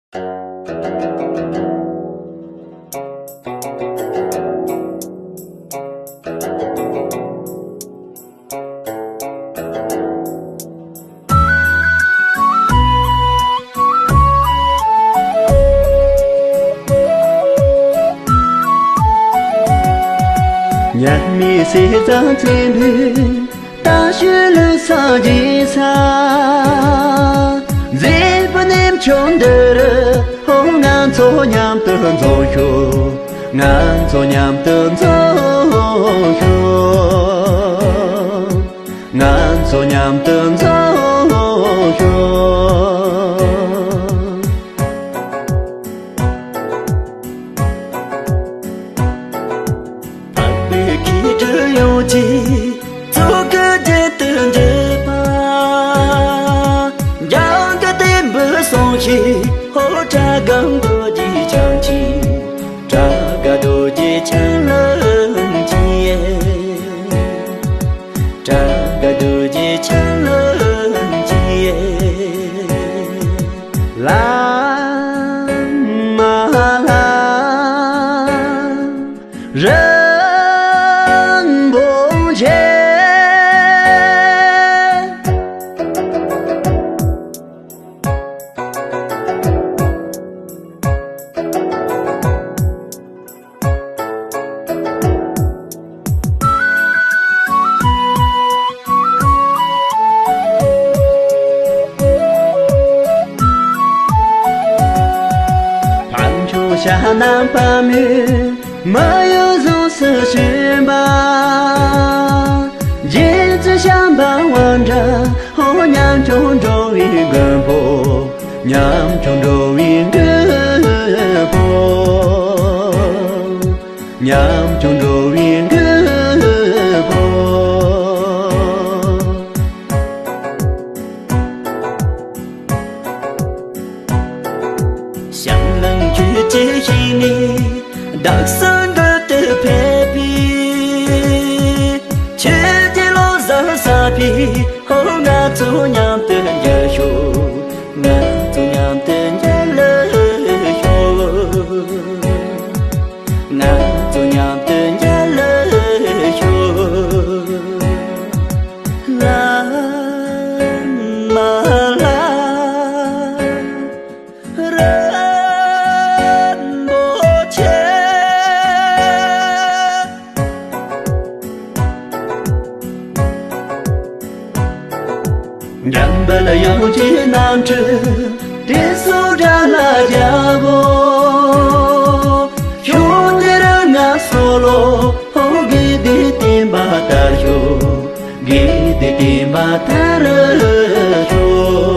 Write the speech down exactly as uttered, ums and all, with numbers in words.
ཉི་མའི་ཟེར་ཙམ་བཙན་པོའི་ལྟ་ཞིག་ལུས་སངས་རྒྱས་ས། མཛེས་པ་གནས་མཆོག་འདི་རུ་ཧོ། ང་ཚོ་མཉམ་དུ་འཛོམས་ཤོག་ང་ཚོ་མཉམ་དུ་འཛོམས་ཤོག་ང་ཚོ་མཉམ་དུ་འཛོམས་ཤོག་འཕགས་པའི་མཁས་གྲུབ་ཡོངས་ཀྱི་གཙུག་གི་རྒྱན་དུ་འདུས་པ། འཇམ་དཔལ་དབང་པོའི་གསུང་བཞིན་ཧོ། གྲགས་པ་རྡོ་རྗེ་འཆང་ཆེན། གྲགས་པ་རྡོ་རྗེ་འཆང་ལྷུན་གྱིས། གྲགས་པ་རྡོ་རྗེ་འཆང་ལྷུན་གྱིས། བླ་མ་ལྷ་རིན་པོ་ཆེ། འཕགས་མཆོག་ཞྭ་ནག་པདྨོའི་མི་གཡོ་གཟུངས་སུ་ཞུགས་པ། རྗེ་བཙུན་ཤམྦྷ་པ་འདྲ་ཧོ། ཉམ་ཆུང་འགྲོ་བའི་མགོན་པོ། ཉམ་ཆུང་འགྲོ་བའི་མགོན་པོ། ཉམ་ཆུང་འགྲོ་བའི་མགོན་པོ། བྱམས་སྙིང་རྗེ་ཆེ་ཞིང་ནི་བདག་སེམས་ཀུན་ཏུ་ཕེབས་པའི་ཆོས་ཀྱི་བློ་བཟང་གསར་པའི་ཧོ། ང་ཚོ་མཉམ་དུ་འགྱུར་ཤོག་ང་ཚོ་མཉམ་དུ་འགྱུར་ལེ་ཤོག་ང་ཚོ་མཉམ་དུ་འགྱུར་ལེ་ཤོག་བླ་མ་ལྷ་རིན་པོ་ཆེ། འཇམ་དཔལ་དབྱངས་ཀྱི་རྣམ་འཕྲུལ་དེ་ཚོ་དགྲ་ལ་རྒྱལ་པོ། ཤོག་དེར་ང་སོ་ལོ་ཧོ། དགེ་སྡིག་བསྟན་པ་དར་ཤོག་དགེ་སྡིག་བསྟན་པ་དར་ཤོག